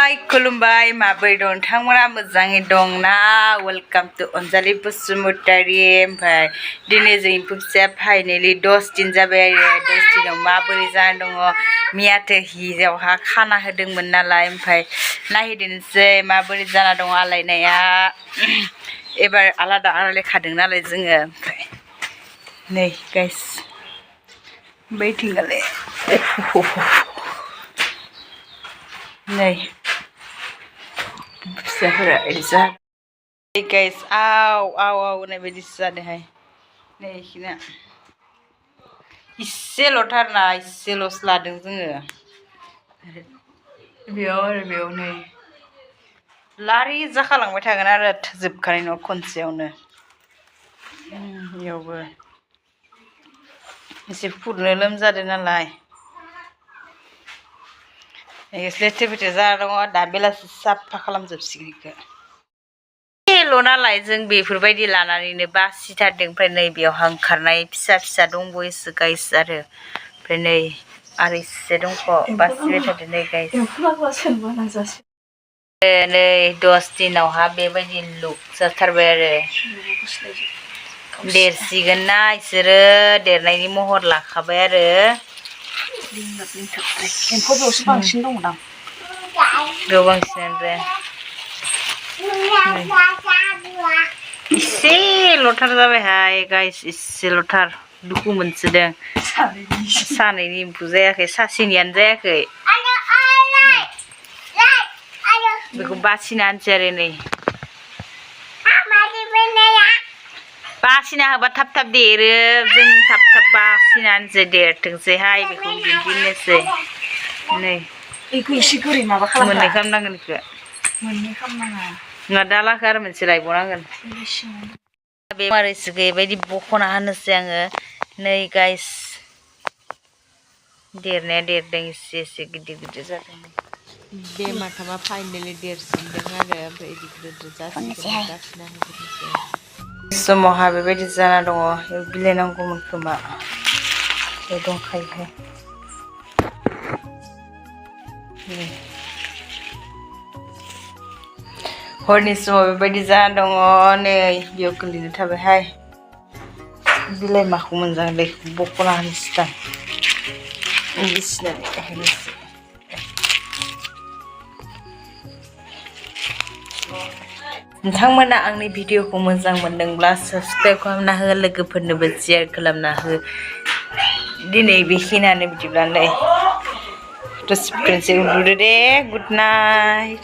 Hai खुलुमबाय माबोरै दं नोंथांमोना मोजाङै दं ना वेलकाम टु अनजालि बसुमतारी ओमफ्राय दिनै जों एम्फौ फिसाया फाइनालि 10 दिन जाबाय आरो 10 दिनाव माबोरै जाना दङ मियाथो हियावहा खाना होदोंमोन नालाय ओमफ्राय नायहैदोंसै माबोरै जाना दङ आलायनाया एबार आलादा आलादा खादों नालाय जोङो ओमफ्राय नै गाइस बैथिंगाले नै फिसाफोरा एजा गाइस आव होननाय बायदिसो जादोंहाय नै इखिना इसेल'थारना इसेल'सो लादों जोङो बेयाव नै लारि जाखालांबाय थागोन आरो जोबखानाय नङा खनसेयावनो बेयावबो एसे फुरनो लोमजादों नालाय लेथो फेथो जाना दङ दा बेलासि साफा खालामजोबसिगोन इखो एसेल' नालाय जों बेफोरबायदि लानानैनो बासिथारदों ओमफ्राय नै बेयावहा ओंखारनाय फिसा फिसा दंबावोसो गाइस आरो ओमफ्राय नै आरो इसे दंख' बासिबाय थादों नै गाइस नै 10 दिनावहा बेबायदि लुक जाथारबाय आरो देरसिगोन ना इसोरो देरनायनि महर लाखाबाय आरो एम्फौआवसो बांसिन दंदां बेयाव बांसिनानो इसेल'थार जाबायहाय गाइस इसेल'थार दुखु मोनसोदों सानैनि एम्फौ जायाखै सासेनियानो जायाखै बेखौ बासिना होनसै आरो नै बासिना होबा थाब थाब देरो जों थाब थाब बासिना होनसै देरथोंसैहाय बेखौ दिननोसै नै इखौ एसे गोरै माबा खालामना मोननै खालामनांगोन इखो मोननै खालामनाङा नङा दालाखौ आरो मोनसे लायबावनांगोन बे मारैसो बेबायदि बख'ना होनोसै आङो नै गाइस देरनाया देरदों एसे गिदिर जादों बे माथामा फाइनालि देरसिनदों आरो ओमफ्राय इदि गिदिर जासिगोन बासिना होग्रोनोसै समावहा बेबायदि जाना दङ बिलाइनांगौमोन खोमा बे दंखायोहाय हरनि समाव बेबायदि जाना दङ नै बेयाव गोलैना थाबायहाय बिलाइ माखौ मोनजागोन बेखौ बख'ना होनोसै दां बिसिनानै होनोसै नोंथांमोना आंनि भिडिअखौ मोजां मोनदोंब्ला साबस्क्राइब खालामना हो लोगोफोरनोबो शेयार खालामना हो दिनै बेखिनियानो बिदिब्ला नै दसे खनसे उन्दुदो दे गुड नाइट